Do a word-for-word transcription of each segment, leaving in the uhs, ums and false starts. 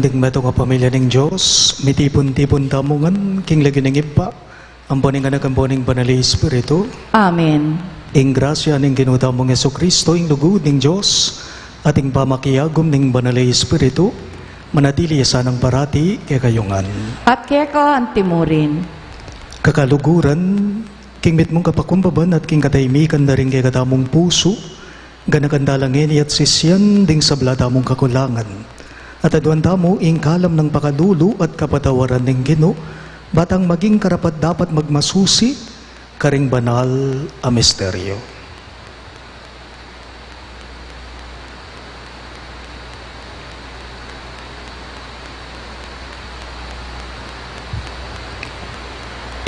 Ing metung a pamilya ning Dios, mitipun-tipun tamu ngan king lagyu ning Ibpa, ampo ning Anak, ampo ning Banal a Espiritu. Amen. Ing grasya ning Ginu tamung Jesucristo, ing lugud ning Dios, at ing pamakiagum ning Banal a Espiritu, manatili ya sanang parati kekayu ngan. At keka antimurin. Kakaluguran, king mitmung kapakumbaban at king katahimikan da ring kekatamung pusu, ganakan da la ngeni at sisian ding sabla tamung kakulangan. At aduan tamu ing kalam nang pakalulu at kapatawaran ning Ginu, batang maging karapat-dapat magmasusi karing banal a misteryo.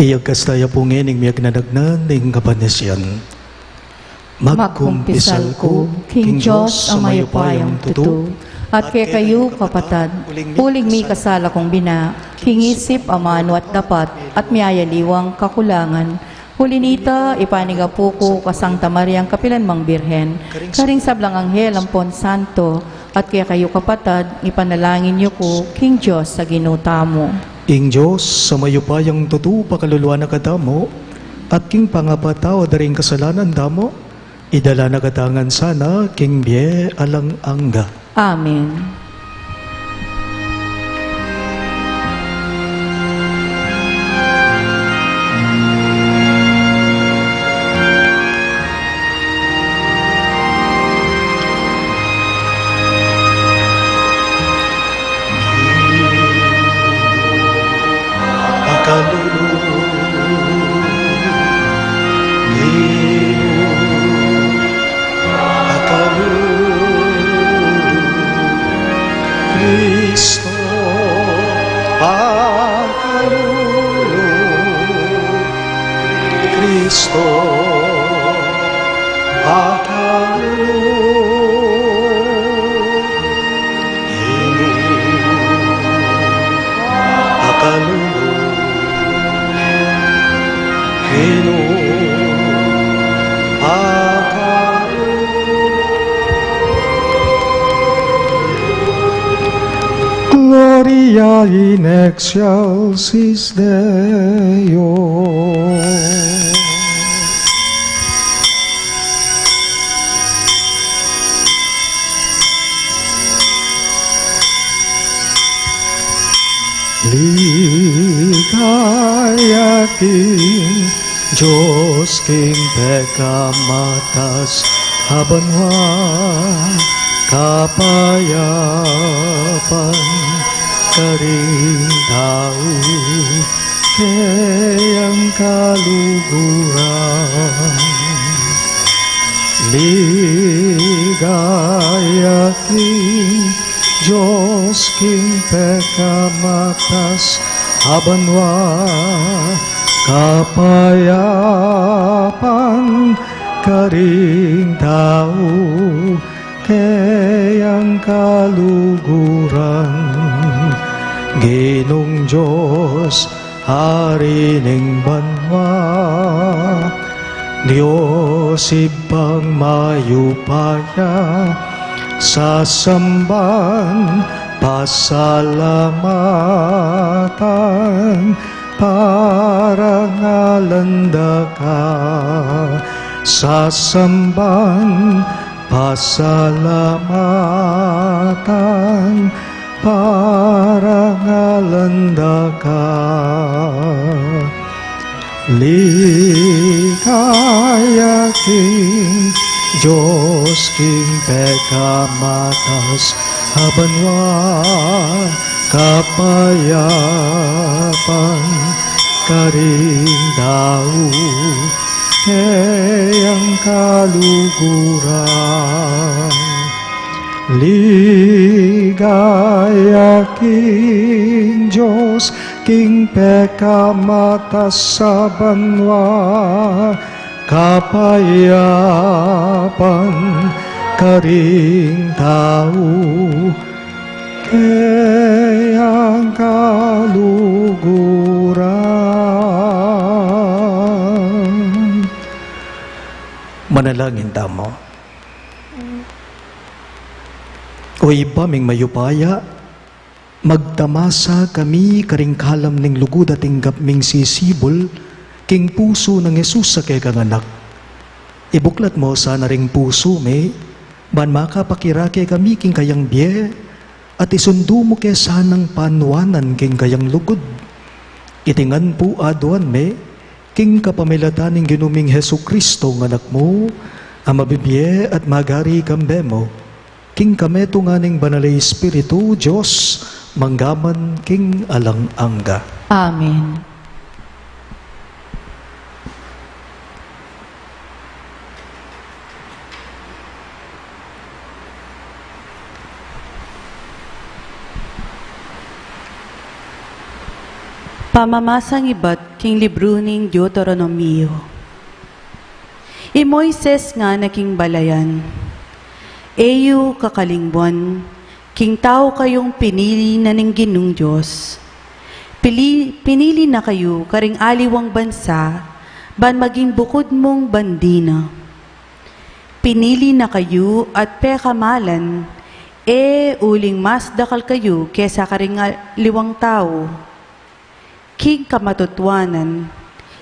Iyagkas taya pu ngening miyagnanagnan ning kapanisian. Magkumpisal ku king Dios a mayupayang tutu, at kekayu, kapatad, uling mikasala kung bina, king isip, amanu at dapat, at miyayaliwang kakulangan. Uli nita, ipanyawad ku king Santa Mariang kapilanmang Birhen, karing sablang anghel ampon santo, at kekayu, kapatad, ipanalangin yu ku king Dios a Ginu tamu. Ing Dios a mayupayang tutu, pakaluluan na katamu, at king pangapatawad da ring kasalanan tamu, idala na katamu ngan sana king bie alang angga. Amen. Pakalulu, Ginu, pakalulu, Kristo, pakalulu, Kristo, pakalulu. Ginu, pakalulu. Ginu, pakalulu. Gloria in excelsis Deo. Ligaya king Dios king pekamatas a banua, kapayapan karing tau keyang kaluguran. Ligaya king Dios king pekamatas a banua, kapayapan karing tau keyang kaluguran. Ginung Dios, Ari ning banua, Dios Ibpang mayupaya, sasamban, pasalamatan, parangalan da ka, sasamban, pasalamatan, parangalan da ka. Ligaya king Dios king pekamatas a banua, kapayapan karing tau keyang kaluguran. Ligaya king Dios king pekamatas a banua, kapayapan karing tau keyang kaluguran. Manalangin tamu. O Ibpa ming mayupaya, Magtamasa kami karing kalam ning lugud a tinggap ming sisibul king pusu nang Jesus a kekang Anak. Ibuklat mu sana ring pusu mi, ban makapakirake kami king kayang bie, at isundu mu ke sanang panuanan king kayang lugud. Iti ngan pu aduan mi, king kapamilatan ning Ginu ming Jesucristo nga Anak mu, a mabibie at magari kambe mu, king kametungan ning Banal a Espiritu, Dios, manggaman king alang angga. Amen. Pamamasang ibat king libru ning Deuteronomio. I Moises ngana king balayan, e yu kakalingwan, king tau kayung pinili na ning Ginung Dios. Pili-, pinili na kayu karing aliwang bansa, ban maging bukud mung bandi na. Pinili na kayu at pekamalan, e uling mas dakal kayu kesa karing aliwang tau. King kamatutuanan,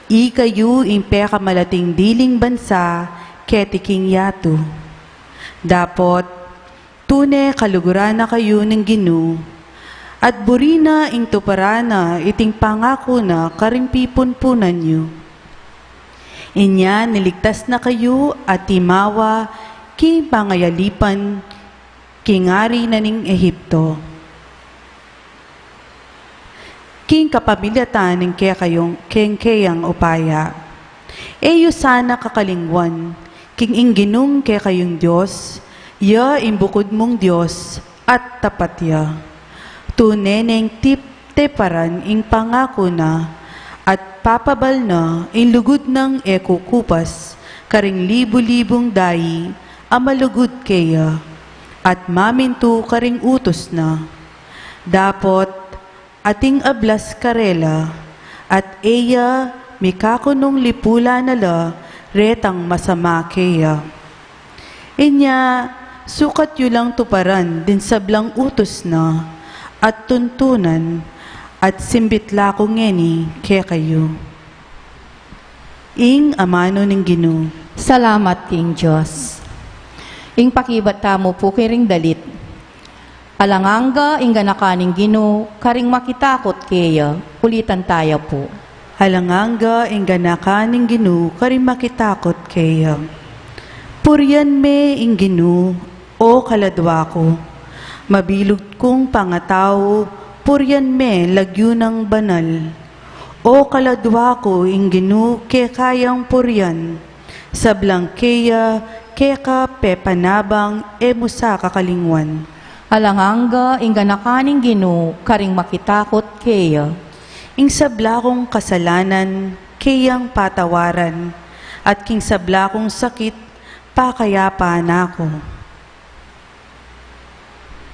ikayu ing pekamalating diling bansa keti king yatu. Dapot, tune kaluguran na kayu ning Ginu, at buri na ing tuparan na iting pangaku na karing pipunpunan yu. Inya niligtas na kayu at timawa king pangayalipan king ari na ning Egipto. King kapamilatan ning kekayung, king keyang upaya. E yu sana kakalingwan, king ing Ginung kekayung Dios, ya ing bukud mung Dios, at tapat ya. Tune neng tip-, tiparan ing pangaku na, at papabal na ing lugud nang e kukupas, karing libu-libung dayi, a malugud keya, at mamintu karing utus na. Dapot, ating ablas karela, at e ya mikakunung lipulan na la retang masama keya. Inya, sukat yu lang tuparan ding sablang utus na, at tuntunan, at simbit la ku ngeni kekayu. Ing amanu ning Ginu. Salamat king Dios. Ing pakibat tamu pu karing dalit. Alang angga ing ganakan ning Ginu karing makitakut keya. Ulitan taya pu. Alang angga ing ganakan ning Ginu karing makitakut keya. Purian me ing Ginu, o kaladwa ku. Mabilug kung pangatau, purian me lagyu nang banal. O kaladwa ku ing Ginu keka yang purian, sablang keya keka pepanabang e mu sa kakalingwan. Alang angga ing ganakan ning Ginu karing makitakut keya. Ing sabla kung kasalanan keyang patawaran, at king sabla kung sakit pakayapan na ku.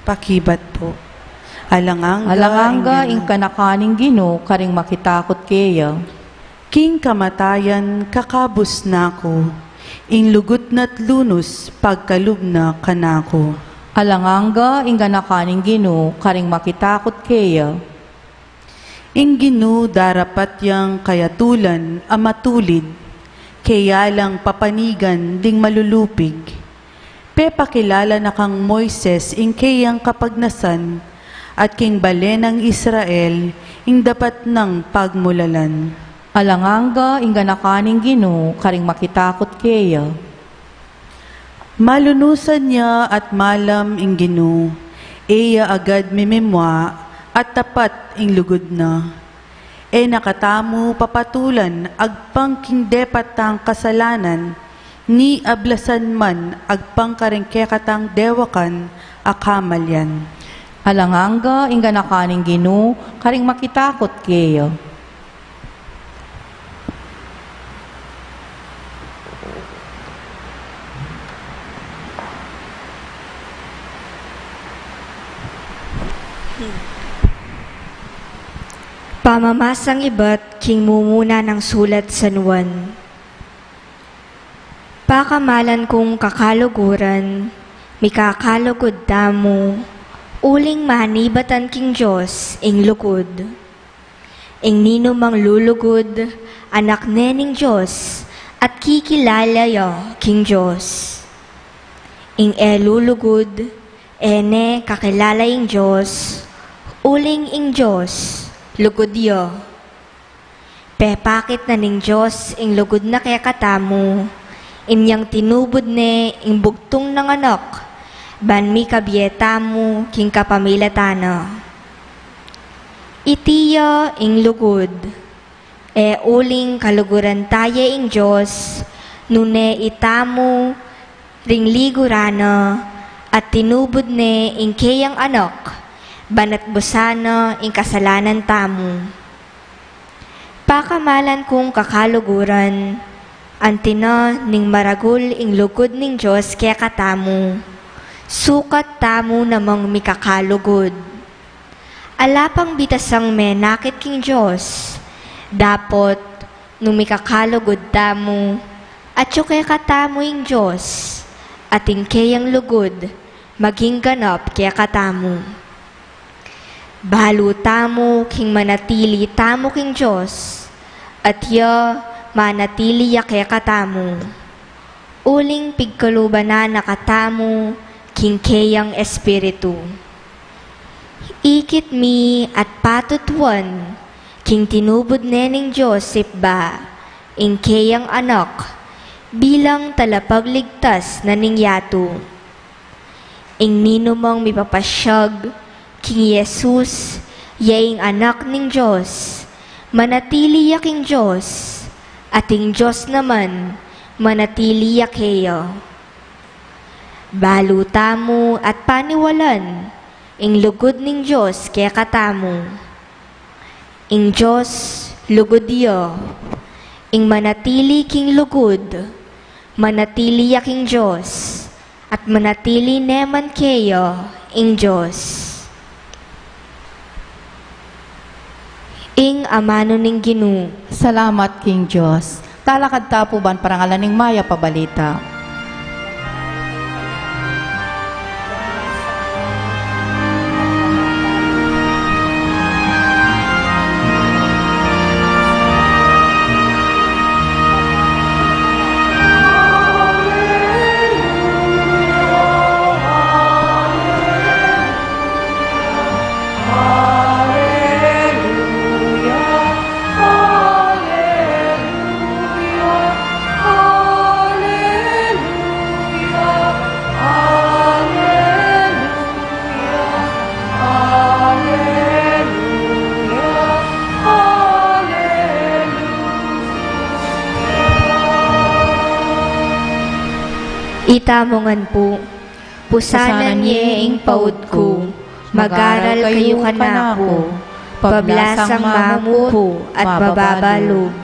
Pakibat pu. Alang angga, alang angga ing Ginu, ing ganakan ning Ginu karing makitakut keya. King kamatayan kakabus na ku, ing lugud na't lunus pagkalub na kanaku. Alang angga ing ganakan ning Ginu karing makitakut keya. Ing Ginu darapat yang kayatulan a matulid, keya lang papanigan ding malulupig. Pepakilala na kang Moises ing keyang kapagnasan, at king bale nang Israel ing dapat nang pagmulalan. Alang angga ing ganakan ning Ginu karing makitakut keya. Malunusan ya at malam ing Ginu, e ya agad mimimua, at tapat ing lugud na. E na katamu papatulan agpang king depat tang kasalanan, ni ablasan man agpang karing kekatang dewakan a kamalian. Alang angga ing ganakan ning Ginu karing makitakut keya. Pamamasang ibat king mumuna nang sulat San Juan. Pakamalan kung kakaluguran, mikakalugud tamu, Uling manibatan king Dios ing lugud. Ing ninumang lulugud, anak ne ning Dios, at kikilala ya king Dios. Ing e lulugud, e ne kakilala ing Dios, uling ing Dios, lugud ya. Pepakit na ning Dios ing lugud na kekatamu, inyang tinubud ne ing bugtung nang Anak, ban mikabie tamu king kapamilatan na. Iti ya ing lugud, e uling kaluguran ta ya ing Dios, nune itamu ring liguran na, at tinubud ne ing keyang Anak, ban atbusan na ing kasalanan tamu. Pakamalan kung kakaluguran, anti na ning maragul ing lugud ning Dios kekatamu, sukat tamu namang mikakalugud. Ala pang bitasang menakit king Dios, dapot nung mikakalugud tamu, atyu kekatamu ing Dios, at ing keyang lugud maging ganap kekatamu. Balu tamu king manatili tamu king Dios, at ya manatili ya kekatamu. Uling pigkaluban na na katamu king keyang Espiritu. Ikit mi at patutuan king tinubud ne ning Dios Ibpa ing keyang Anak bilang talapagligtas na ning yatu. Ing ninumang mipapasyag king Jesus ya ing Anak ning Dios, manatili ya king Dios, at ing Dios naman manatili ya keya. Balu tamu at paniwalan ing lugud ning Dios kekatamu. Ing Dios lugud ya. Ing manatili king lugud, manatili ya king Dios, at manatili ne man keya ing Dios. Ing amanu ning Ginu. Salamat king Dios. Talakad ta pu ban parangalan ing mayap a balita. Itamu ngan pu. Pusanan ye ing paud ku, mag-aral kayu kanaku, pablasang mamupu at mababa lub.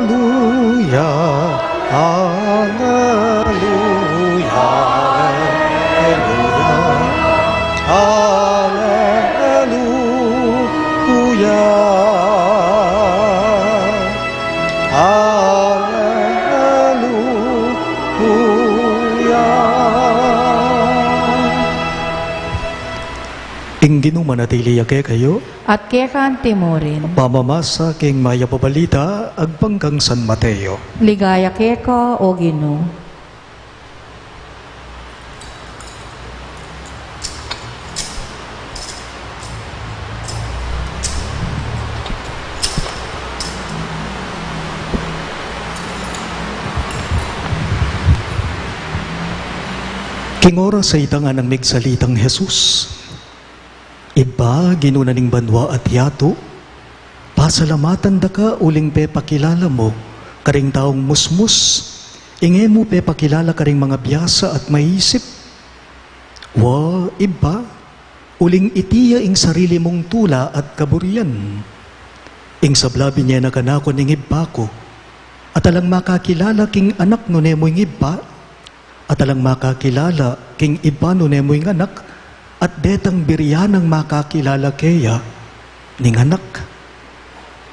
Aleluya, aleluya, aleluya, aleluya, aleluya. Ing Ginu manatili ya kekayu. At keka anti mu rin. Pamamasa king mayap a balita agpang kang San Mateo. Ligaya keka, O Ginu. King oras a ita nganang migsalitang Jesus, Ibpa, Ginu na ning banua at yatu, pasalamatan da ka uling pepakilala mu karing taung musmus ing e mu pepakilala karing mangabiasa at maisip. Wa, Ibpa, uling iti ya ing sarili mung tula at kaburian. Ing sabla binye na kanaku ning Ibpa ku, at alang makakilala king Anak nune mu ing Ibpa, at alang makakilala king Ibpa nune mu ing Anak, at detang buri nang makakilala keya ning Anak.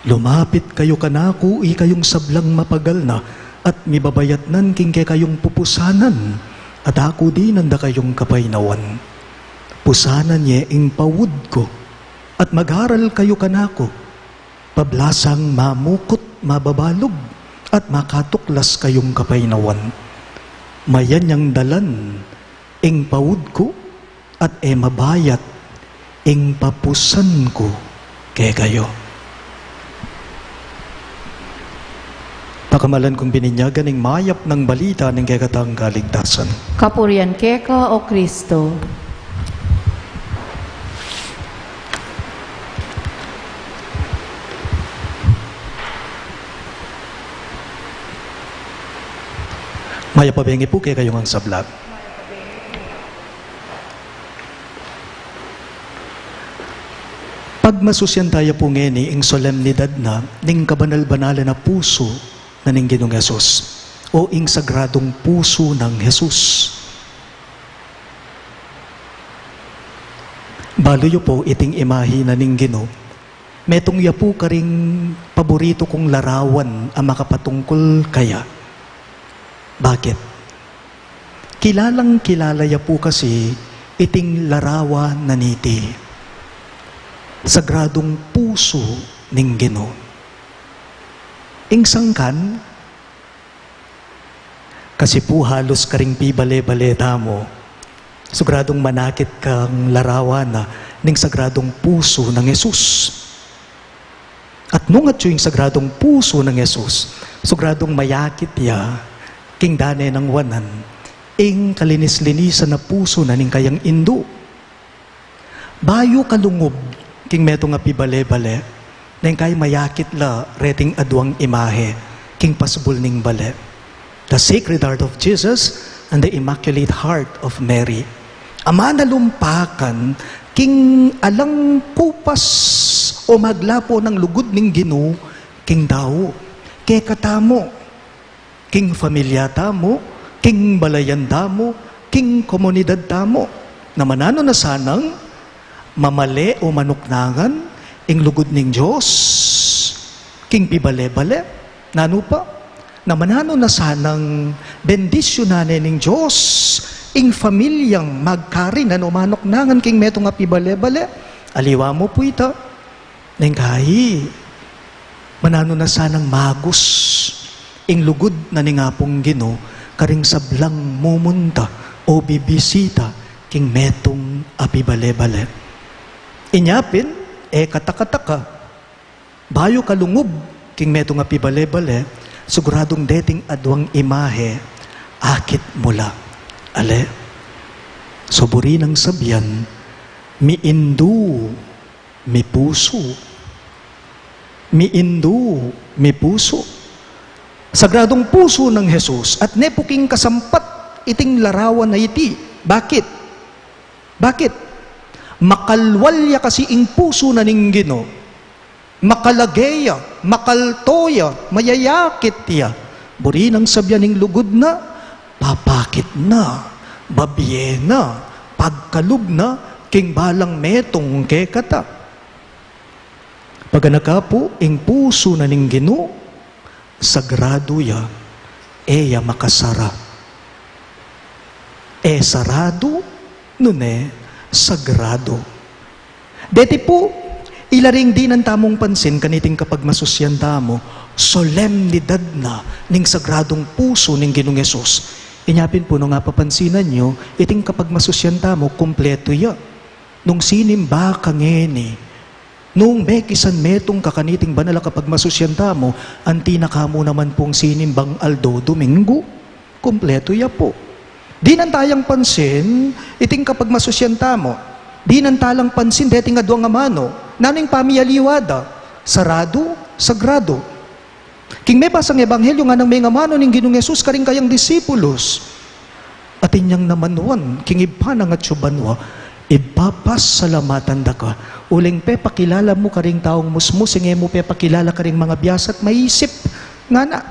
Lumapit kayu kanaku, ikayung sablang mapagal na at mibabayatnan king kekayung pupusanan, at aku dinan da kayung kapaynawan. Pusanan ye ing paud ku, at mag-aral kayu kanaku, pablasang mamukut, mababalug, at makatuklas kayung kapaynawan. Mayan yang dalan ing paud ku, at e mabayat ing papusan ku kekayu. Pakamalan kung bininyagan ing mayap nang balita ning kekatang kaligtasan. Kapurian keka, O Kristo. Mayap a bengi pu kekayung sabla. Pagmasusyan taya pu ngeni ing solemnidad na ning kabanal-banalan a pusu na ning Ginung Jesus, o ing Sagradung Pusu nang Jesus. Balu yu pu iting imahe na ning Ginu, metung ya pu karing paboritu kung larawan a makapatungkul kaya. Bakit? Kilalang-kilala ya pu kasi iting larawan na niti Sagradung Pusu ning Ginu. Ing sangkan, kasi pu halus karing pibale-bale tamu, siguradung manakit kang larawan na ning Sagradung Pusu nang Jesus. At nung atyu ing Sagradung Pusu nang Jesus, siguradung mayakit ya king dane nang wanan ing kalinis-linisan a pusu na ning kayang indu. Bayu kalungub king metung a pibale-bale, neng kay mayakit la reting aduang imahe king pasbul ning bale. The Sacred Heart of Jesus and the Immaculate Heart of Mary. A manalumpakan king alang kupas o maglapo nang lugud ning Ginu king tau. Kekatamu, king pamilya tamu, king balayan tamu, king komunidad tamu, na mananu na sanang mamale o manuknangan ing lugud ning Dios king pibale-bale. Nanu pa, na mananu na sanang bendisyunan ne ning Dios ing pamilyang magkari nanu manuknangan king metung a pibale-bale. Aliwa mu pu ita, neng kayi, mananu na sanang magus ing lugud na ning Apung Ginu karing sablang mumunta o bibisita king metung a pibale-bale. Inya pin, e ka taka-taka, bayu ka lungub king metung a pibale-bale, siguradung deting aduang imahe, akit mu la. Ale, so buri nang sabian, miindu, mipusu. Miindu, mipusu. Sagradung Pusu nang Jesus, at ne pu king kasampat iting larawan a iti. Bakit? Bakit? Makalwal ya kasi ing pusu na ning Ginu. Makalage ya, makalto ya, mayayakit ya. Buri nang sabian ing lugud na, papakit na, babie na, pagkalub na king balang metung kekata. Paganaka pu ing pusu na ning Ginu, sagradu ya, e ya makasara. E saradu, nune sagradu. Deti pu, ila ring dinan tamung pansin kaniting kapagmasusyan tamu, solemnidad na ning Sagradung Pusu ning Ginung Jesus. Inya pin pu, nung apapansinan yu, iting kapagmasusyan tamu, kumpletu ya. Nung sinimba ka ngeni, nung mekisan metung ka kaniting banal a kapagmasusyan tamu, anti na ka mu naman pung sinimbang aldo Domingo, kumpletu ya pu. Dinan tayang pansin iting kapagmasusyan tamu. Dinan talang pansin deting aduang amanu. Nanu ing pamialiwa da? Saradu, sagradu. King mebasang ebanghelyo, nganang mengamanu ning Ginung Jesus karing kayang disipulus, atin yang namanuan king Ibpa nang atsu banua, Ibpa, pasalamatan da ka. Uling pepakilala mu karing taung musmus, ing e mu pepakilala karing mangabiasa at maisip. Ngana,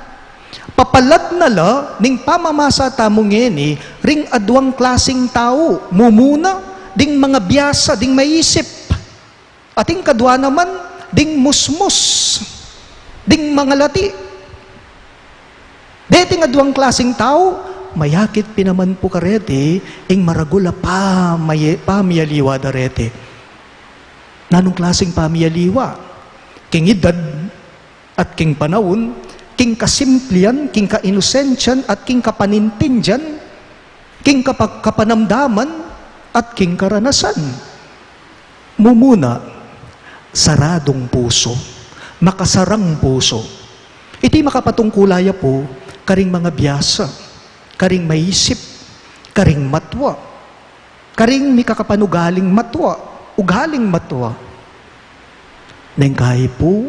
papalad na la ning pamamasa tamu ngeni ring aduang klasing tau, mumuna, ding mangabiasa, ding maisip. At ing kadua naman, ding musmus, ding mangalati. Deting aduang klasing tau, mayakit pin naman pu kareti ing maragul a pamay-, pamiyaliwa da reti. Nanung klasing pamiyaliwa? King idad at king panaun, king kasimplian, king kainusensian, at king kapanintindian, king kapa-, kapanamdaman, at king karanasan. Mumuna, saradung pusu, makasarang pusu. Iti makapatungkul ya pu karing mangabiasa, karing maisip, karing matua, karing mikakapan ugaling matua, ugaling matua. Neng kai pu,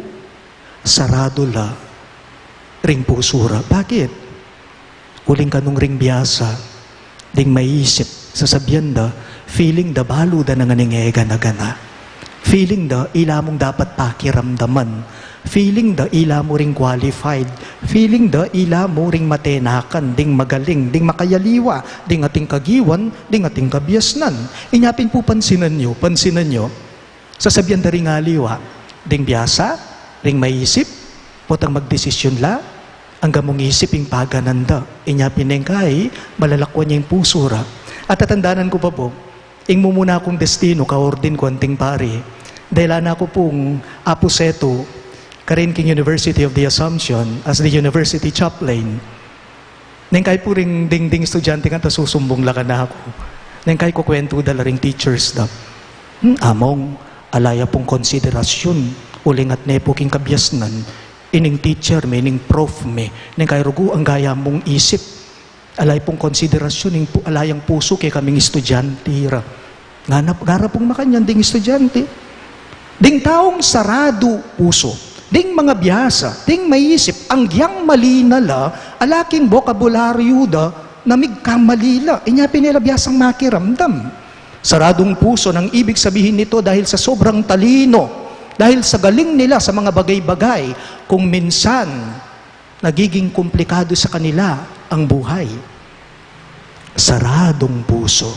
saradu la ring pusu ra. Bakit? Uling kanung ring biasa, ding maisip, sasabian da, feeling da balu da na ngan ing e gana-gana. Feeling da ila mung dapat pakiramdaman. Feeling da ila mu ring qualified. Feeling da ila mu ring matenakan, ding magaling, ding makayaliwa, ding ating kagiwan, ding ating kabiasnan. Inya pin pu pansinan yu, pansinan yu. Sasabian da ring aliwa, ding biasa, ring maisip, potang magdesisyun la, angga mung isip ing paganan da. Inya pin neng kai, malalakwan ya ing pusu ra. At tatandanan ku pa pu, ing mumuna kung destinu, kaordin ku anting pari. Dela na ku pung apusetu, karin king University of the Assumption, as the university chaplain. Neng kai pu ring ding, ding estudyante kanita susumbung la kanaku. Neng kai kukwentu da la ring teachers da. Hmm, among, ala ya pung konsiderasyun, uling at ne pu king kabiasnan, ining teacher mi, ining prof mi, neng kai rugu angga ya mung isip. Ala ya pung konsiderasyun, ing pu-, ala yang pusu kekaming estudyante ra. Ngana, gara pung makanyan ding estudyante. Ding taung saradu pusu, ding mangabiasa, ding maisip, anggyang mali na la, ala king bokabularyu da, na migkamali la, inya pin e la biasang makiramdam. Saradung pusu, nang ibig sabihin nito dahil sa sobrang talino, dahil sa galing nila sa mga bagay-bagay, kung minsan, nagiging komplikado sa kanila ang buhay. Saradung pusu,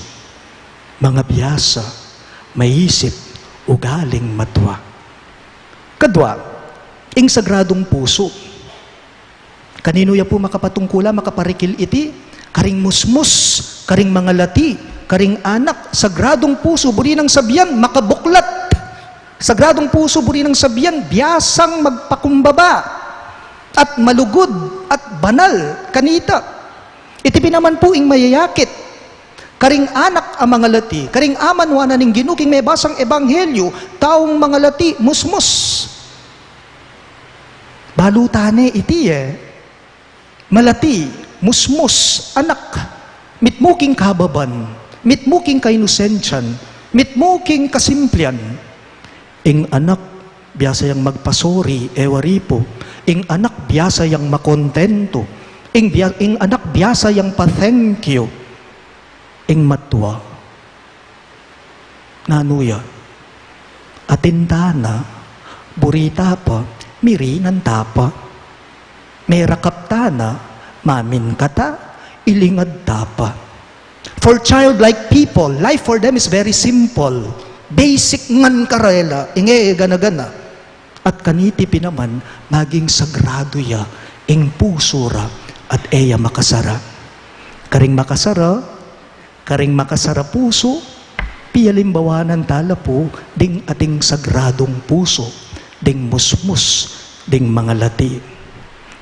mangabiasa, maisip, ugaling matua. Kadua, ing sagradung pusu. Kaninu ya pu makapatungkula, makaparikil iti? Karing musmus, karing mangalati, karing anak, sagradung pusu, buri nang sabian, makabuklat. Sagradung pusu, buri nang sabian, biasang magpakumbaba at malugud at banal kanita. Iti pin naman pu ing mayayakit karing anak a mangalati, karing amanwanan ning Ginu king mebasang ebanghelyu, taung mangalati, musmus. Balu tane iti e. Malati, musmus, anak, mitmu king kababan, mitmu king kainusensian, mitmu king kasimplian. Ing anak, biasa yang magpasori, e wari pu. Ing anak, biasa yang makontentu. Ing bia-, ing anak, biasa yang pa-thank you. Ing matua, nanu ya? Atin ta na, buri ta pa, mirinan ta pa. Merakap ta na, mamin kata, ilingad ta pa. For childlike people, life for them is very simple. Basic ngan karela, ing e gana-gana. At kaniti pin naman, maging sagradu ya ing pusu ra at e ya makasara. Karing makasara, karing makasara pusu, pialimbawanan ta la pu ding ating sagradung pusu, ding musmus, ding mangalati.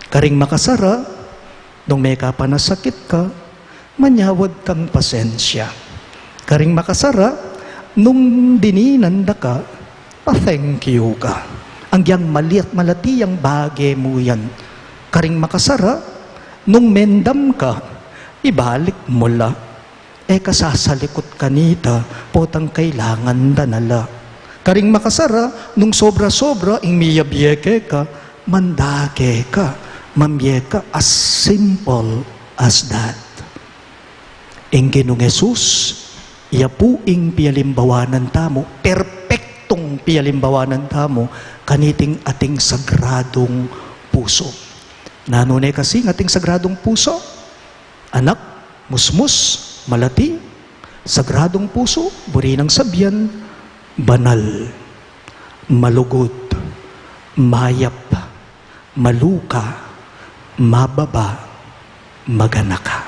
Karing makasara, nung mekapanasakit ka, manyawad kang pasensya. Karing makasara, nung dininan da ka, pa-thank you ka. Anggiyang mali at malati yang bage mu yan. Karing makasara, nung mendam ka, ibalik mu la. E ka sasalikut kanita, potang kailangan da na la. Karing makasara, nung sobra-sobra ing miyabie keka, mandake ka, mambie ka, as simple as that. Ing Ginung Jesus, Iya pu ing pialimbawanan tamu, perpektung pialimbawanan tamu, kaniting ating sagradung pusu. Nanu ne kasi ing ating sagradung pusu? Anak, musmus, malati, sagradung pusu, buri nang sabian, banal, malugud, mayap, maluka, mababa, maganaka.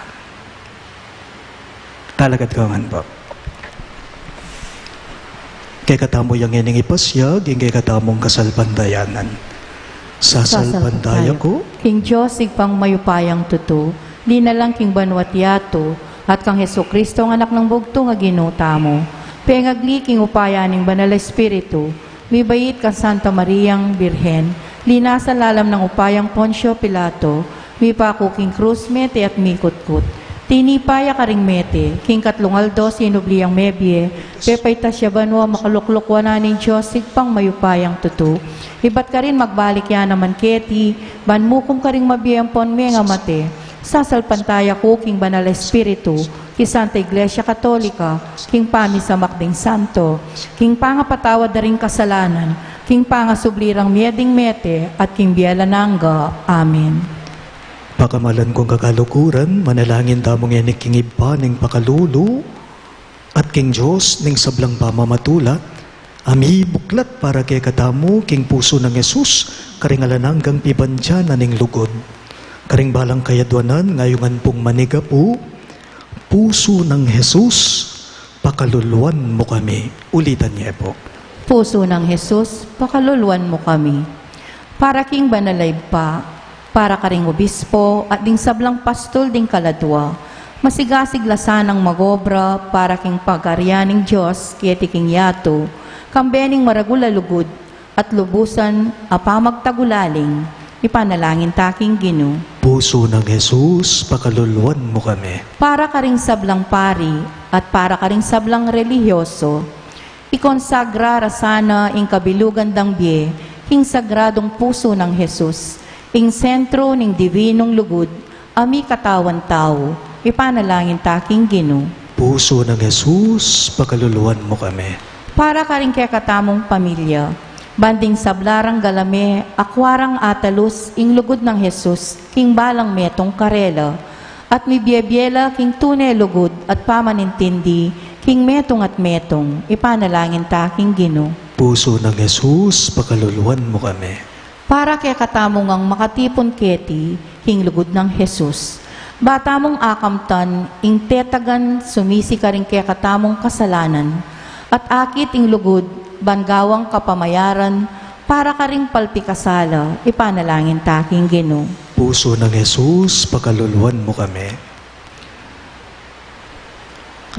Talagad ka man po. Kekatamu yang ining ipasiag ing kekatamung kasalpantayanan. Sasalpantaya ku king Dios Ibpang mayupayang tutu, linalang king banua't yatu, at kang Jesucristo, ang Anak nang bugtung a Ginu tamu, pengagli king upaya ning Banal a Espiritu, mibait kang Santa Mariang Birhen, linasa lalam nang upayang Poncio Pilato, mipaku king krus, mete at mikutkut. Tinipa ya karing mete, king katlung aldo sinubli yang mebie, pepaitas ya banua, makalukluk wanan ning Dios Ibpang mayupayang tutu. Ibat karin magbalik ya naman keti, ban mukum karing mabie ampon mengamate. Sasalpantaya ku king Banal a Espiritu, king Santa Iglesia Katolika, king pamisamak ding santo, king pangapatawad da ring kasalanan, king pangasubli rang mie ding mete, at king bie alang angga. Amen. Pakamalan kung kakaluguran, manalangin tamu ngeni king Ibpa ning pakalulu at king Dios ning sablang pamamatula, a mibuklat para kekatamu king pusu nang Jesus, karing alang anggang pibandian ning lugud. Karing balang kayadwanan, ngayungan pung manigapu, Pusu nang Jesus, pakaluluan mu kami. Ulitan ye pu. Pusu nang Jesus, pakaluluan mu kami. Para king Banal a Ibpa, para karing obispo, at ding sablang pastul ding kaladua, masigasig la sanang magobra para king pagarian ning Dios keti king yatu, kambe ning maragul a lugud, at lubusan a pamagtagulaling, ipanalangin ta king Ginu. Pusu nang Jesus, pakaluluan mu kami. Para karing sablang pari at para karing sablang relihiyoso, ikonsagra ra sana ing kabilugan dang bie king sagradung pusu nang Jesus, ing sentro ning divinung lugud, a mikatawan tau, ipanalangin ta king Ginu. Pusu nang Jesus, pakaluluan mu kami. Para karing kekatamung pamilya, ban ding sabla rang galame, akua rang atalus ing lugud nang Jesus king balang metung karela, at mibie-bie la king tune lugud at pamanintindi king metung at metung, ipanalangin ta king Ginu. Pusu nang Jesus, pakaluluan mu kami. Para kekatamung makatipun keti king lugud nang Jesus, ba tamung akamtan ing tetagan sumisi karing kekatamung kasalanan, at akit ing lugud ban gawang kapamayaran para karing palpikasala, ipanalangin ta king Ginu. Pusu nang Jesus, pakaluluan mu kami.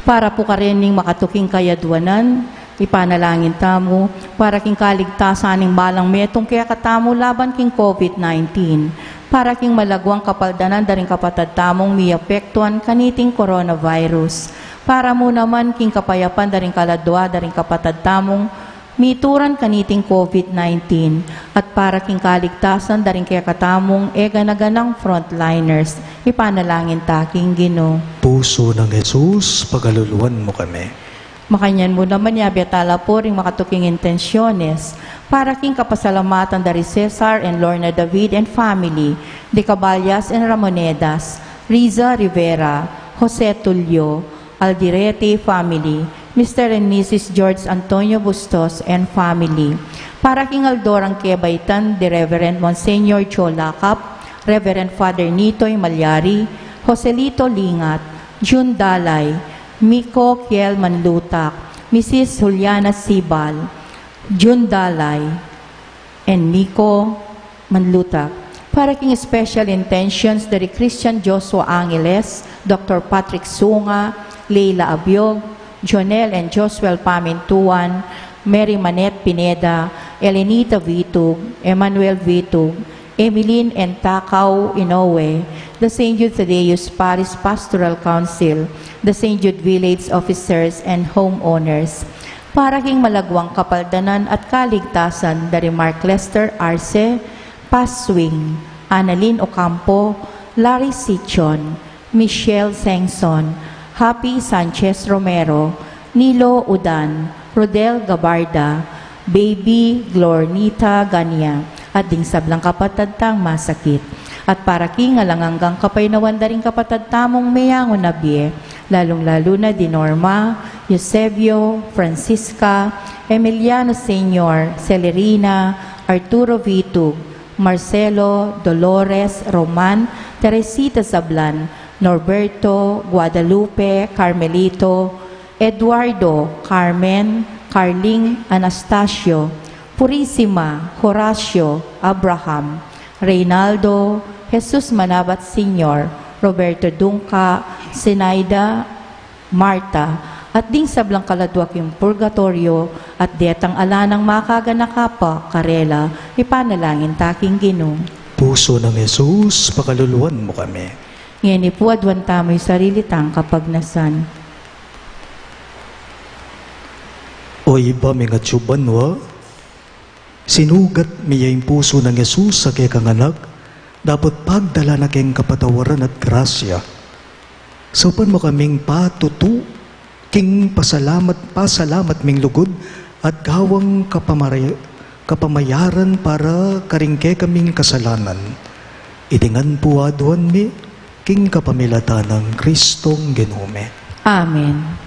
Para pu karin ning makatuking kayadwanan, ipanalangin tamu, para king kaligtasan ning balang metung kekatamu laban king COVID nineteen, para king malaguang kapaldanan da ring kapatad tamung miapektuan kaniting coronavirus, para mu naman king kapayapan da ring kaladua da ring kapatad tamung mituran kaniting COVID nineteen, at para king kaligtasan da ring kekatamung e gana-ganang frontliners, ipanalangin ta king Ginu. Pusu nang Jesus, pakaluluan mu kami. Makanyan mu naman, yabe tala pu ring makatuking intensyones, para king kapasalamatan da ri Cesar and Lorna David and family, de Caballas and Ramonedas, Riza Rivera, Jose Tulio, Aldirete family, Mister and Missus George Antonio Bustos and family. Para king aldo rang kebaitan de Reverend Monsignor Joe Lacap, Reverend Father Nitoy Malyari, Joselito Lingat, Jun Dalay, Miko Kiel Manlutak, Missus Juliana Sibal, Jun Dalay, and Miko Manlutak. Para king special intentions da ri Christian Joshua Angeles, Doctor Patrick Sunga, Leila Abiog, Jonel and Josuel Pamintuan, Mary Manette Pineda, Elenita Vitug, Emmanuel Vitug, Emeline and Takao Inoue, the Saint Jude Thaddeus Parish Pastoral Council, the Saint Jude Village Officers and Homeowners. Para king malaguang kapaldanan at kaligtasan da ri Mark Lester Arce, Paswing, Annalyn Ocampo, Larry Sichon, Michelle Sengson, Happy Sanchez Romero, Nilo Udan, Rodel Gabarda, Baby Glornita Gania, at ding sablang kapatad tang masakit. At para king alang anggang kapaynawan da ring kapatad tamung meyangu na bie, lalung-lalu na di Norma, Eusebio, Francisca, Emiliano Senior, Celerina, Arturo Vitug, Marcelo, Dolores, Roman, Teresita Sablan, Norberto, Guadalupe, Carmelito, Eduardo, Carmen, Carling, Anastasio, Purisima, Horacio, Abraham, Reynaldo, Jesus Manabat Senior, Roberto Dungca, Zenaida, Marta, at ding sablang kaladwa king purgatoryo, at detang ala nang makaganaka pa karela, ipanalangin ta king Ginu. Pusu nang Jesus, pakaluluan mu kami. Ngeni pu aduan tamu ing sarili tang kapagnasan. O Ibpa ming atsu banua, sinugat mi ya ing pusu nang Jesus a kekang Anak, dapot pagdalan na keng kapatawaran at grasya. Saupan mu kaming patutu king pasalamat, pasalamat ming lugud at gawang kapamari-, kapamayaran para karing kekaming kasalanan. Iti ngan pu aduan mi king kapamilatan nang Kristong Ginu mi. Amen.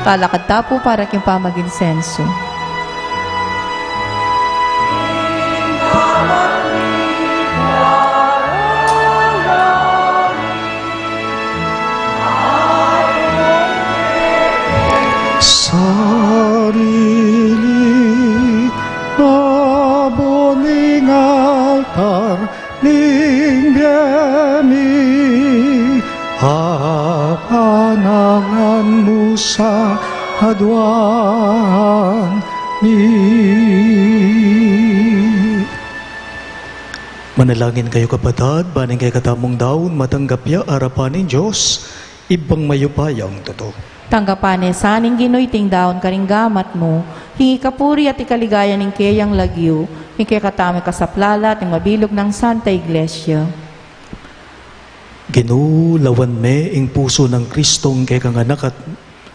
Talakad ta pu para king pamaginsenso. Sarili, aboning altar ning bie mi, apanalangin sa aduan mi. Manalangin kayu, kapatad, ban ing kekatamung daun matanggap ya arapan ning Dios, Ibpang mayupayang tutu. Tanggapan ne sa ning Ginu iting daun karing gamat mu, king ikapuri at ikaligaya ning keyang lagyu, king kekatamu ing kasaplalan at ning mabilug nang Santa Iglesia. Ginu, lawan me ing pusu nang Kristong kekang Anak at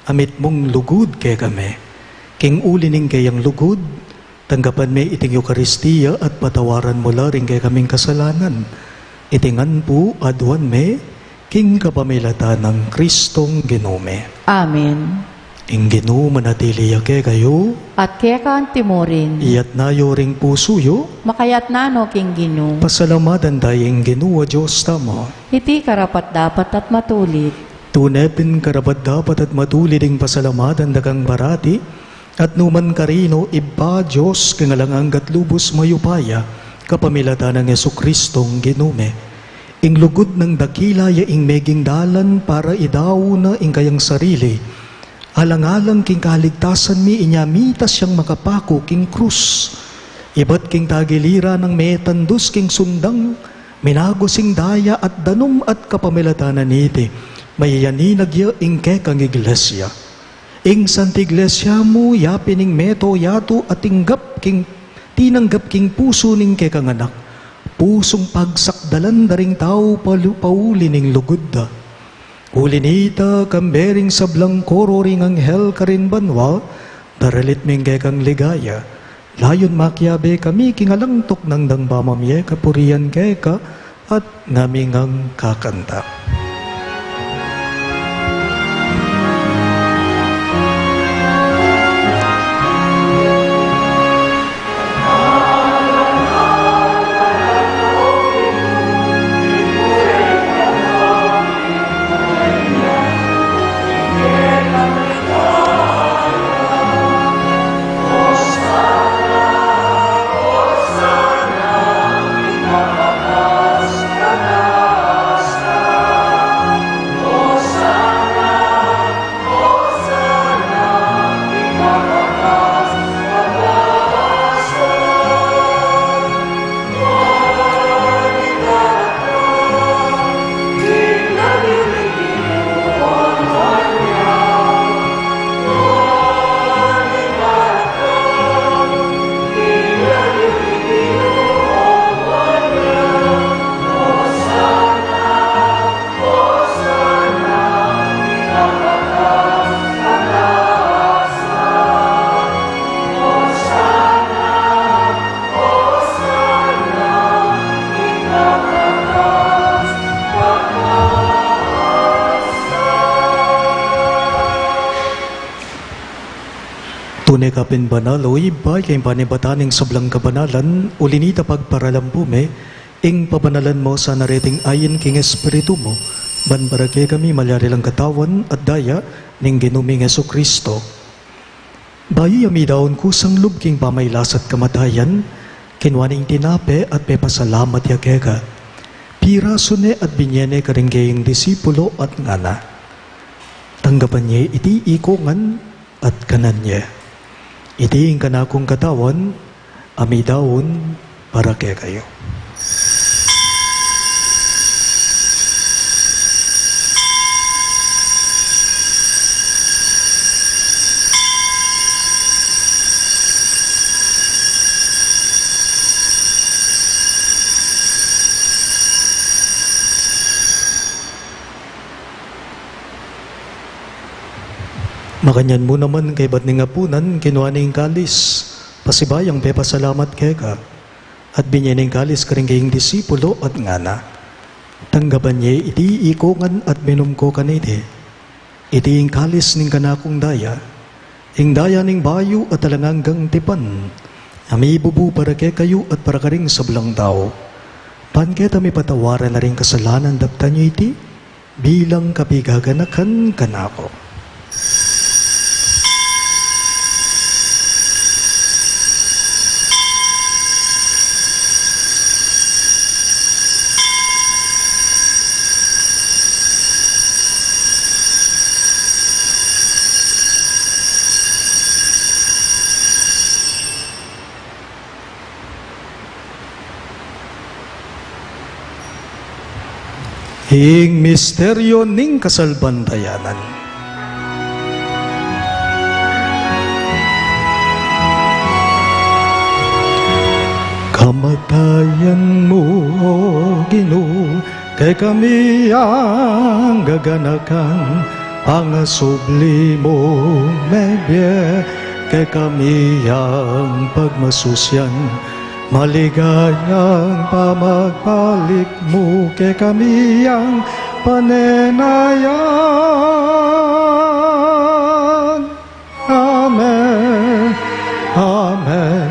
a mitmung lugud kekami. King uli ning keyang lugud, tanggapan me iting Eukaristia at patawaran mu la ring kekaming kasalanan. Iti ngan pu aduan me, king kapamilatan nang Kristong Ginu mi. Amen. Ing Ginu manatili ya kekayu. At keka antimurin. Iyatas yu ring pusu yu. Makayatas no king Ginu. Pasalamatan taya ing Ginu a Dios tamu. Iti karapat-dapat at matulid. Tune pin karapat-dapat at matulid ing pasalamatan da kang parati, at nukarin man, Ibpa, Dios king alang angga at lubus mayupaya, kapamilatan nang Jesucristong Ginu mi. Ing lugud nang dakila ya ing meging dalan para idaun na ing kayang sarili, alang-alang king kaligtasan mi, inya mitas yang makapaku king krus. Ibat king tagiliran nang metandus king sundang, minagus ing daya at danum at kapamilatan na niti, mayayaninag ya ing kekang Iglesia. Ing Santa Iglesia mu, yapin ing meto yatu at tinggap king, tinanggap king pusu ning kekang Anak, pusung pagsakdalan da ring tau palu-, pauli ning lugud da. Uli nita, kambe ring sablang koro ring anghel karin banua, daralit mi ing kekang ligaya, layun makiabe kami king alang tuknang dang pamamie kapurian keka, at ngaming kakanta. Tune ka pin banal, o Ibpa, king panibatan ning sablang kabanalan, uli nita pagparalan pu me, ing pabanalan mu sana reting ain king Espiritu mu, ban para kekami malyari lang katawan at daya ning Ginu ming Jesucristo. Bayu ya midaun kusang lub king pamailas at kamatayan, kinua ne ing tinape at pepasalamat ya keka. Pirasu ne at binye ne karing kayang disipulo at ngana: Tanggapan ye iti ikongan at kanan ye. Iti ing kanakung katawan, a midaun para kekayu. Makanyan mu naman, kaybat ning apunan, kinua ne ing kalis, pasibayung pepasalamat keka, at binye ne ing kalis karing kayang disipulo at ngana: Tanggapan ye iti ikongan at minum ko kaniti. Iti ing kalis ning kanakung daya, ing daya ning bayu at alang anggang tipan, a mibubu para kekayu at para karing sablang tau, ban keta mipatawaran na ring kasalanan. Daptan yu iti bilang kapigaganakan kanaku. Ing misteryo ning kasalpantayanan. Kamatayan mu, O Ginu, kekami yang gaganakan, pangasubli mu mebie, kekami yang pagmasusyan, maligayang pamagbalik mu kekami yang panenayan. Amen. Amen.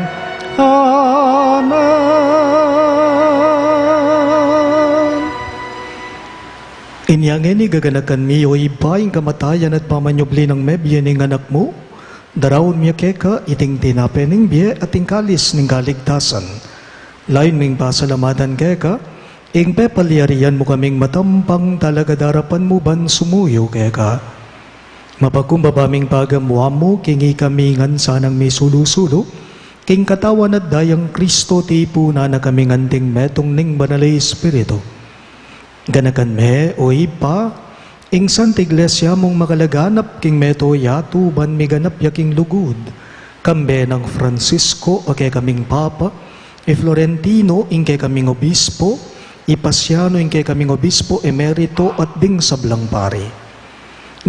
Amen. Inya ngeni gaganakan mi, O Ibpa, ing kamatayan at pamanyubli nang mebie ning Anak mu, daraun mi keka iting tinape ning bie at ing kalis ning kaligtasan. Layun ming pasalamatan keka ing pepalyarian mu kaming matampang talagad arapan mu ban sumuyu keka. Mapakumbaba ming pagamuan mu king ikami ngan sanang misulu-sulu king katawan at dayang Kristo, tipunan na kaming anting metung ning Banal a Espiritu. Ganakan me, O Ibpa, ing Santa Iglesia mung makalaganap king mabilug a yatu ban miganap ya king lugud, kambe nang Francisco a kekaming Papa, i Florentino ing kekaming Obispo, i Pasiano ing kekaming Obispo Emerito at ding sablang pari.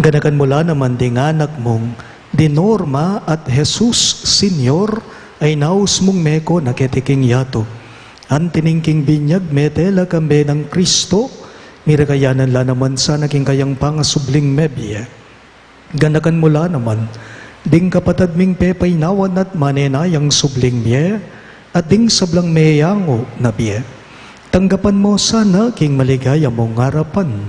Ganakan mu la naman ding anak mung di Norma at Jesus Senior a inaus mung meko na keti king yatu. Anti ning king binyag mete la kambe nang Kristo, miragayanan la naman sana king kayang pangasubling mebie. Ganakan mu la naman ding kapatad ming pepainawan at manenayang subling mie at ding sablang meyangu na bie. Tanggapan mu sana king maligaya mung arapan.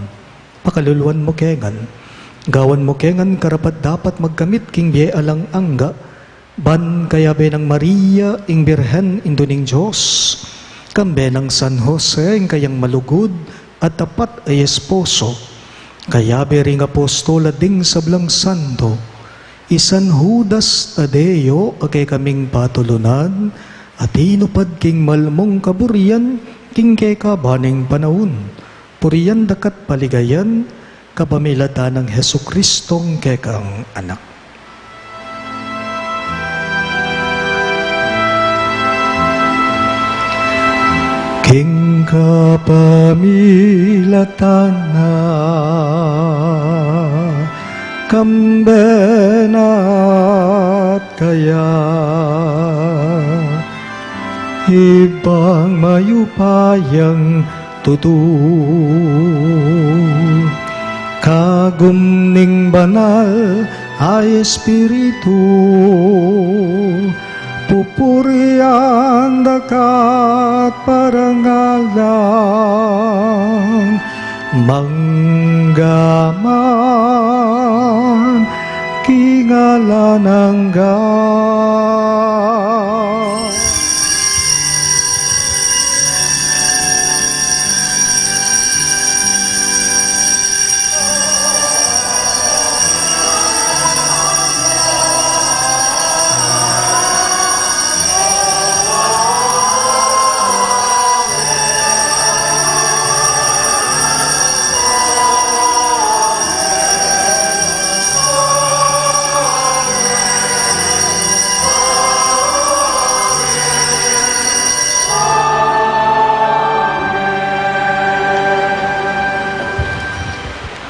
Pakaluluan mu ke ngan. Gawan mu ke ngan karapat-dapat magkamit king bie alang angga, ban kayabe nang Maria ing Birhen, Indu ning Dios, kambe nang San Jose ing kayang malugud at tapat a esposo, kayabe ring apostol at ding sablang santo, i San Judas Tadeo a kekaming patulunan, a tinupad king mal mung kaburian king kekaban ning panaun. Purian da ka't paligayan kapamilatan nang Jesucristong kekang Anak. King kapamilatan na, kambe na at kaya, Ibpang mayupayang tutu, kagum ning Banal a Espiritu, pupurian da ka't parangalan, mangga man king alang angga.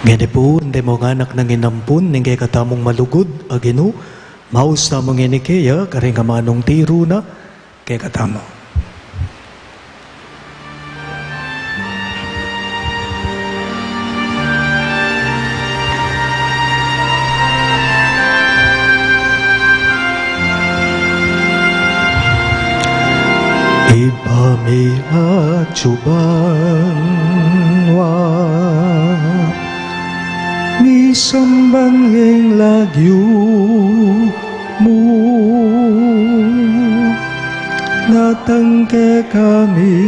Ngeni pu, ante mung anak nang inampun ning kekatamung malugud a Ginu, maus tamu ngeni keya karing amanung tiru na kekatamu. Ibpa mi atsu banua, misamban ing lagyu mu, datang kekami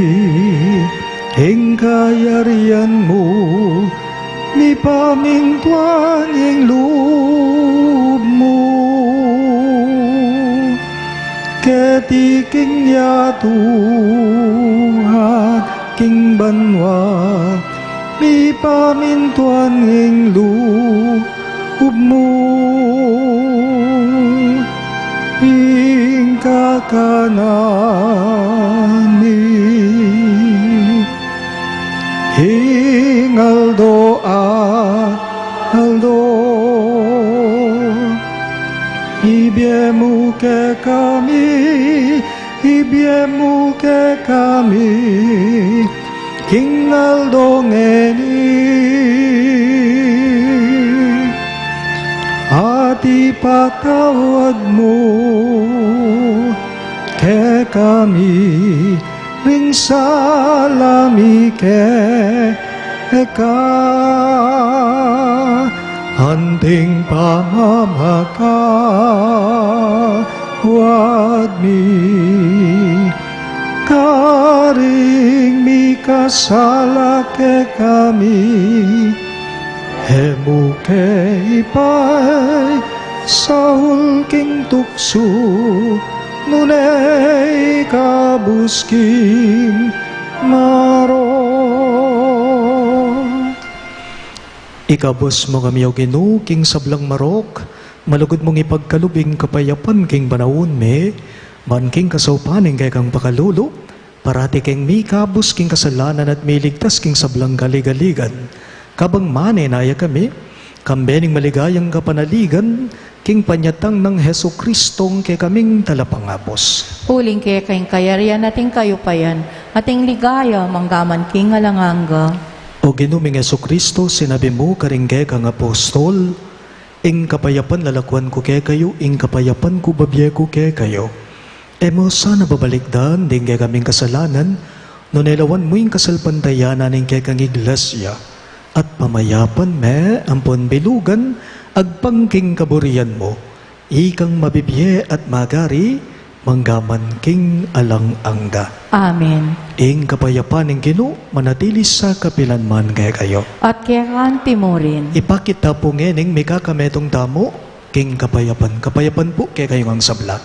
ing kayarian mu, mipamintuan ing lub mu keti king yatu at king banua. Mipamintuan ing lub mu ing kakanan mi ing aldo-aldo. Ibie mu kekami, ibie mu kekami king aldo ngeni, at ipatawad mu kekami ring sala mi keka, anting pamamakawad mi karing mikasala kekami. E mu ke ipaisaul king tuksu, nune ikabus king marok. Ikabus mu kami, O Ginu, king sablang marok, malugud mung ipagkalub ing kapayapan king panaun mi, ban king kasaupan ning kekang pakalulu, parati keng mikabus king kasalanan at miligtas king sablang kaligaligan. Kabang manenaya kami, kambe ning maligayang kapanaligan, king panyatang nang Jesucristong kekaming Talapangabus. Uling keka ing kayarian at ing kayupayan, at ing ligaya, manggaman king alang angga. O Ginu ming Jesucristo, sinabi mu karing kekang apostol, ing kapayapan lalakuan ku kekayu, ing kapayapan ku babie ku kekayu. E mu sana babalikdan ding kekaming kasalanan, nune lawan mu ing kasalpantayanan ning kekang iglesia, at pamayapan me ampon bilugan agpang king kaburian mu, ikang mabibie at magari manggaman king alang angga. Amen. Ing kapayapan ning Ginu manatili sa kapilan man kekayu. At keka anti mu rin. Ipakit ta pu ngening mikakametung tamu king kapayapan. Kapayapan pu kekayu ngang sabla.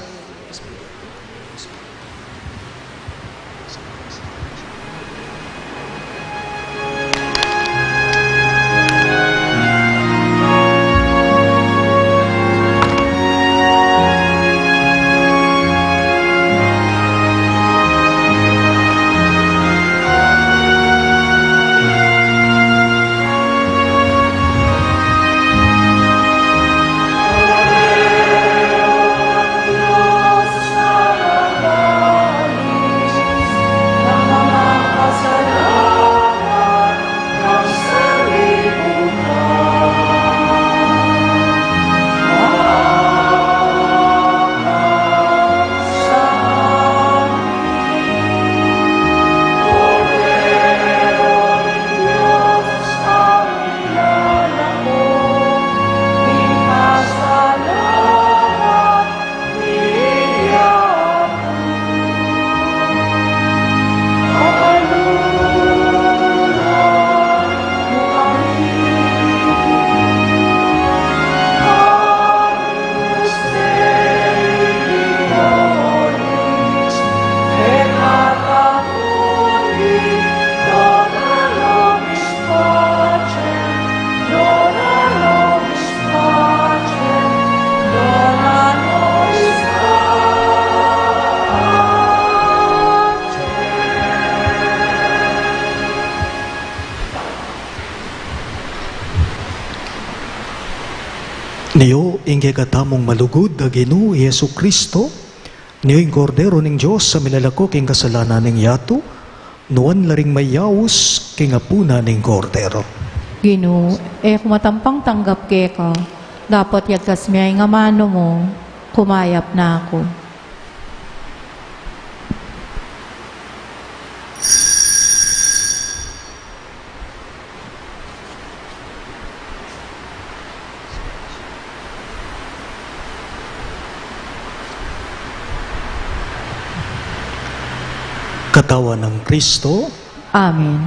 Nio ing kekatamung malugud a Ginu, i Jesucristo, nio ing Kordero ning Dios a milalako king kasalanan ning yatu, nuan la ring mayaus king apunan ning Kordero. Ginu, e ku matampang tanggap keka, dapot yagkas me ing amanu mu, kumayap na ku. Katawan nang Kristo. Amen.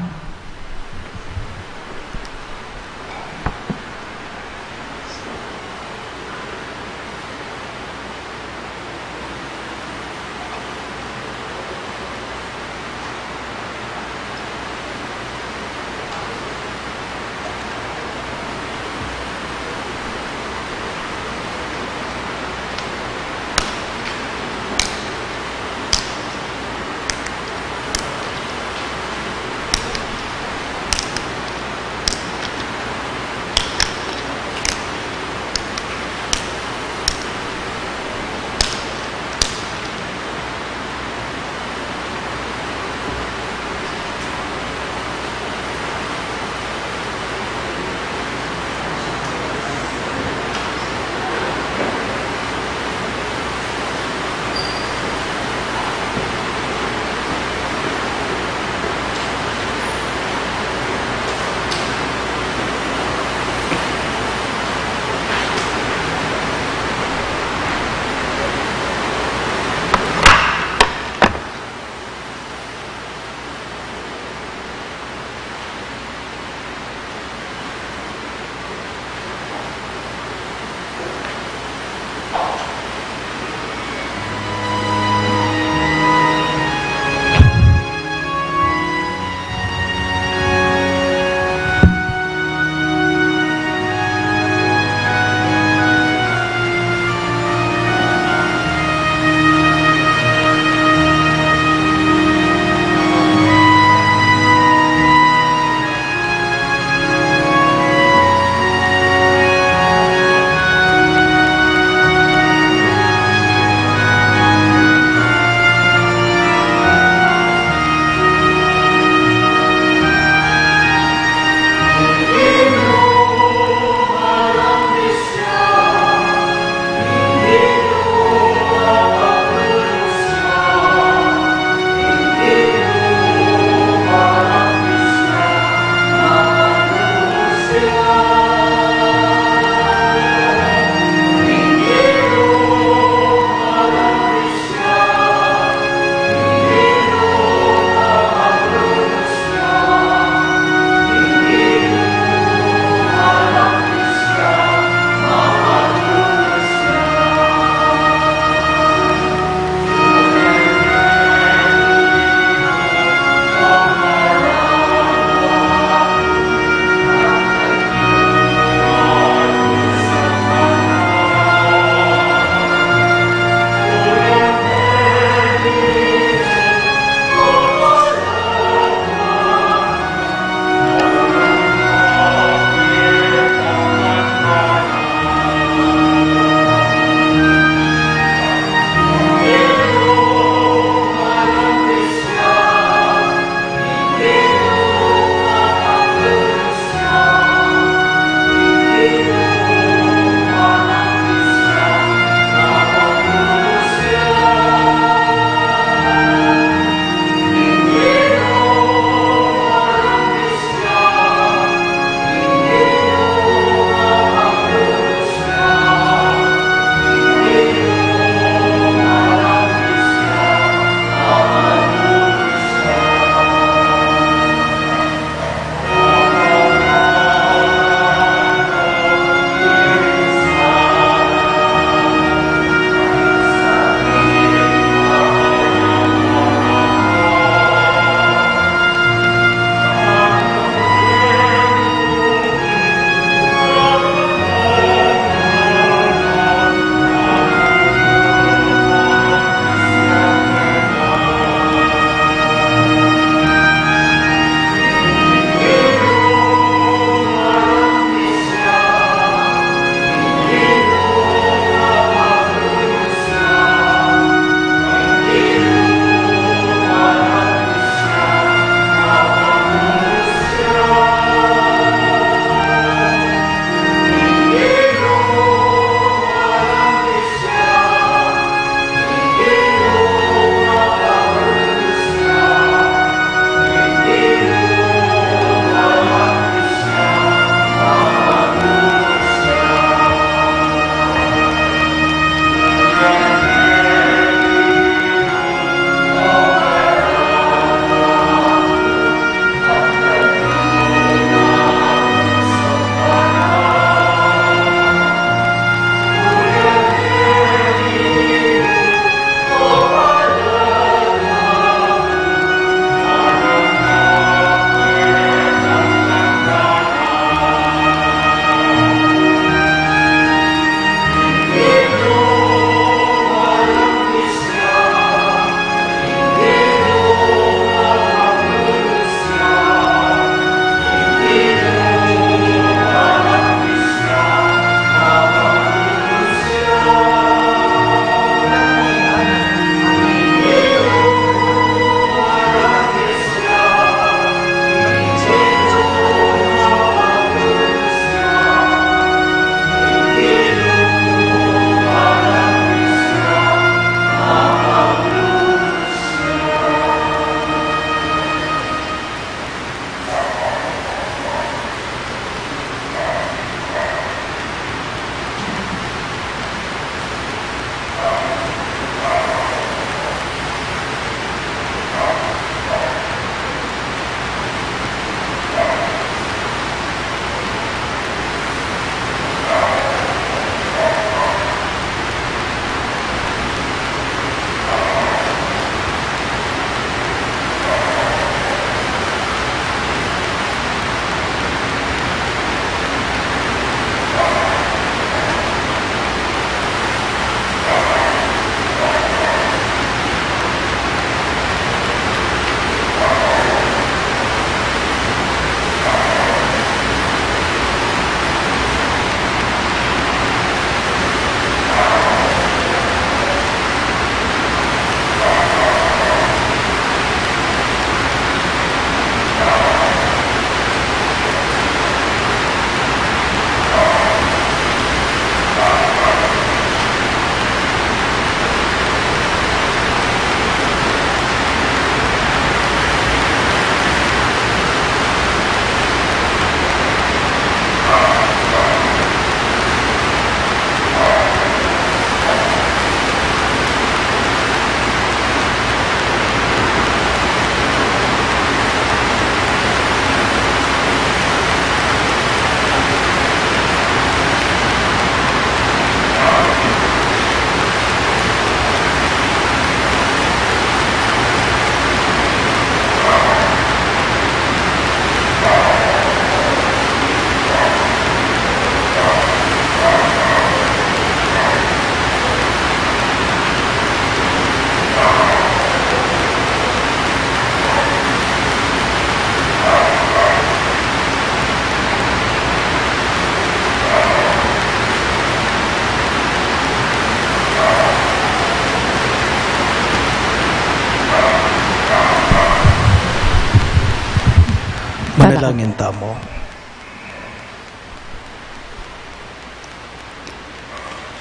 Langin tamu.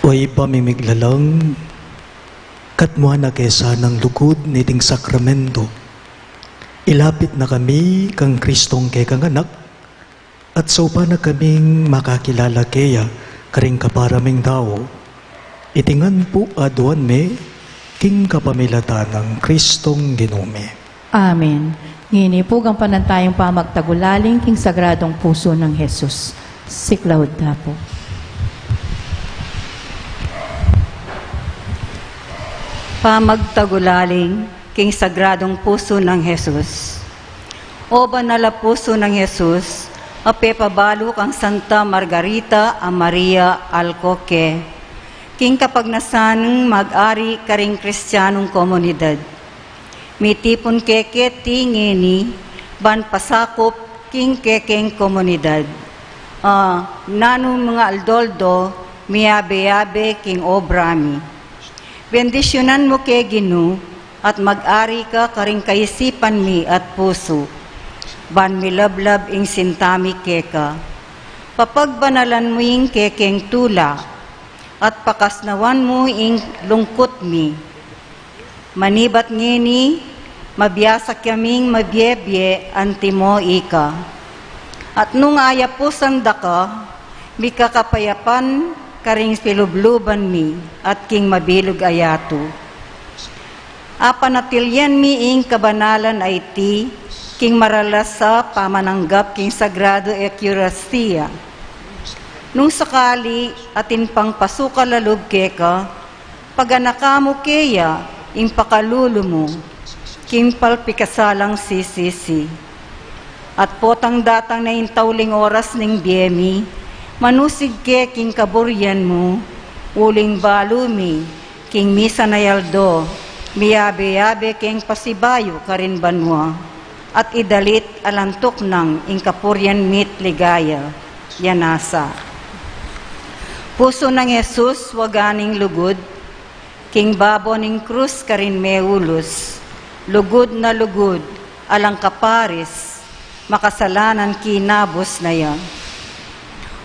O Ibpa mi miglalang, katmuan na ke sanang lugud niting sakramento, ilapit na kami kang Kristong kekang Anak, at saupan na kaming makakilala keya karing kapara ming tau. Iti ngan pu aduan mi king kapamilatan nang Kristong Ginu mi. Amen. Ngeni pu, gangkanan tayung pamagtagulaling king Sagradong Pusu nang Jesus. Siklaud ta pu. Pamagtagulaling king Sagradong Pusu nang Jesus. O banal a pusu nang Jesus, a pepabalu kang Santa Margarita a Maria Alacoque, king kapagnasan nang mag-ari karing Kristianong komunidad. Mitipun ke keti ngeni ban pasakup king kekeng komunidad. A, nanu mu nga aldo-aldo, miyabe-yabe king obra mi. Bendisyunan mu ke, Ginu, at mag-ari ka karing kaisipan mi at pusu, ban milablab ing sinta mi keka. Papagbanalan mu ing kekeng tula, at pakasnawan mu ing lungkut mi. Manibat ngeni, mabiasa kaming mabie-bie antimo ika. At nung ayapusan da ka, mikakapayapan karing pilubluban mi at king mabilug a yatu. Apanatilyan mi ing kabanalan a iti king maralas a pamananggap king Sagrado Eukaristia. Nung sakali atin pang pasukal a lub keka, paganaka mu keya ing pakalulu mu king palpikasalang sisisi. At potang datang na ing tauling oras ning bie mi, manusig ke king kaburian mu, uling balu mi king misan a aldo, miyabe-yabe keng pasibayu karin banua, at idalit alang tuknang ing kapurian mi't ligaya. Yanasa. Pusu nang Jesus, waga ning lugud, king babo ning krus karin meulus, lugud na lugud, alang kaparis, makasalanan kinabus na ya.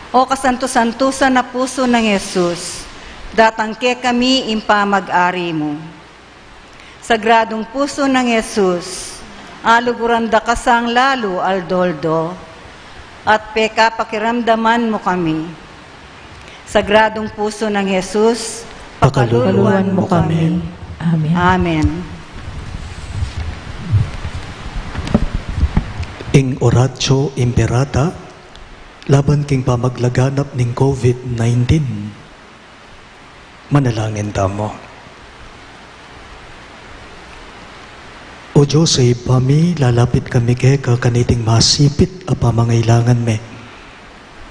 O kasantu-santusan a pusu nang Jesus, datang kekami ing pamag-ari mu. Sagradong Pusu nang Jesus, aluguran da ka sang lalu aldo-aldo, at pekapakiramdaman mu kami. Sagradong Pusu nang Jesus, pakaluluan mu kami. Amen. Amen. Ing Oratio Imperata laban king pamaglaganap ning COVID nineteen. Manalangin tamu. O Dios a Ibpa mi, lalapit kami keka kaniting masipit a pamangailangan mi.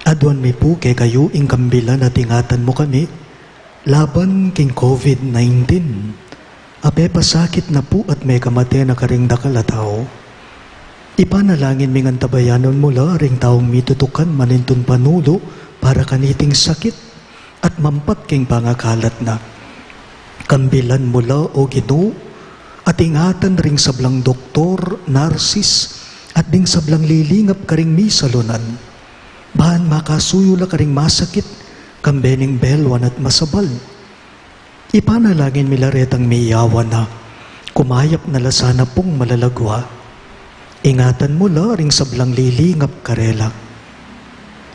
Aduan mi pu kekayu ing kambilan at ingatan mu kami laban king COVID nineteen a pepasakit na pu at mekamate na karing dakal a tau. Ipanalangin mi ngan tabayanan mu la ring taung mitutukan manintun panulu para kaniting sakit at mampat king pangakalat na. Kambilan mu la, O Ginu, at ingatan ring sablang doktor, narsis, at ding sablang lilingap karing misalunan, ban makasuyu la karing masakit kambe ning belwan at masabal. Ipanalangin mi la retang miyawa na, kumayap na la sana pung malalagwa. Ingatan mu la ring sablang lilingap karela.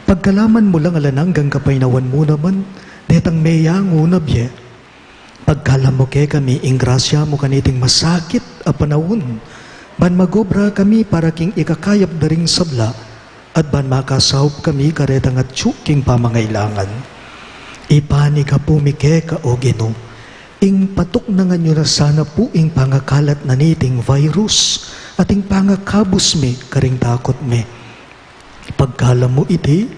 Pagkalaman mu lang alang anggang kapaynawan mu naman detang meyangu na bie. Pagkalam mu kekami ing grasya mu kaniting masakit a panaun, ban magobra kami para king ikakayap da ring sabla, at ban makasaup kami karetang atyu king pamangailangan. Ipanyawad mi keka, O Ginu, ing patuknangan yu na sana pu ing pangakalat na niting virus, at ing pangakabus mi karing takut mi. Pagkalam mu iti,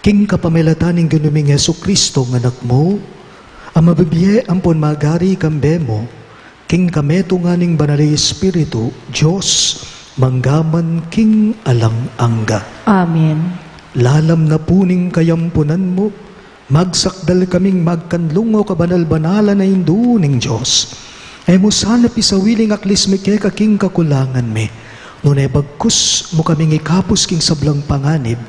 king kapamilatan ning Ginu ming Jesucristo, a Anak mu, a mabibie ampon magari kambe mu, king kametungan ning Banal a Espiritu, Dios, mangga man king alang angga. Amen. Lalam na pu ning kayampunan mu, magsakdal kaming magkanlung, o kabanal-banalan a Indu ning Dios. E mu sana pisawili ing aklis mi keka king kakulangan mi, Nune bagkus mu kaming ikabus king sablang panganib,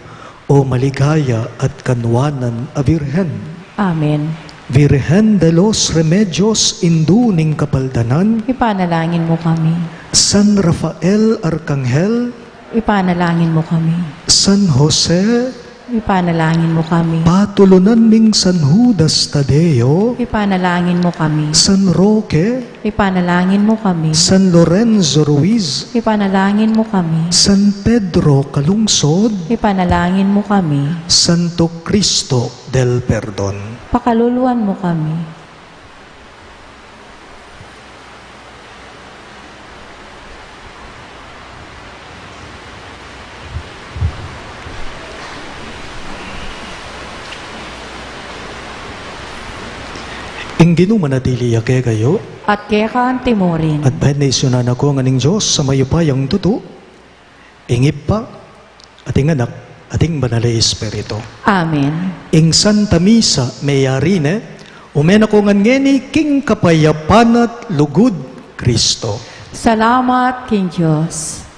O maligaya at kanwanan a Birhen. Amen. Virgen de los Remedios, Indu ning Kapaldanan. Ipanalangin mu kami. San Rafael Arkanghel. Ipanalangin mu kami. San Jose. Ipanalangin mu kami. Patulunan ning San Judas Tadeo. Ipanalangin mu kami. San Roque. Ipanalangin mu kami. San Lorenzo Ruiz. Ipanalangin mu kami. San Pedro Calungsod. Ipanalangin mu kami. Santo Cristo del Perdon. Pakaluluan mu kami. Ing Ginu manatili ya kekayu. At keka antimurin. At bayu na isyu na nako ngan ning Dios a mayupayang tutu, ing Ibpa, at ing Anak, at ing Banal a Espiritu. Amen. Ing Santa Misa meyari ne, ume na ko ngan ngeni king kapayapan at lugud Kristo. Salamat king Dios.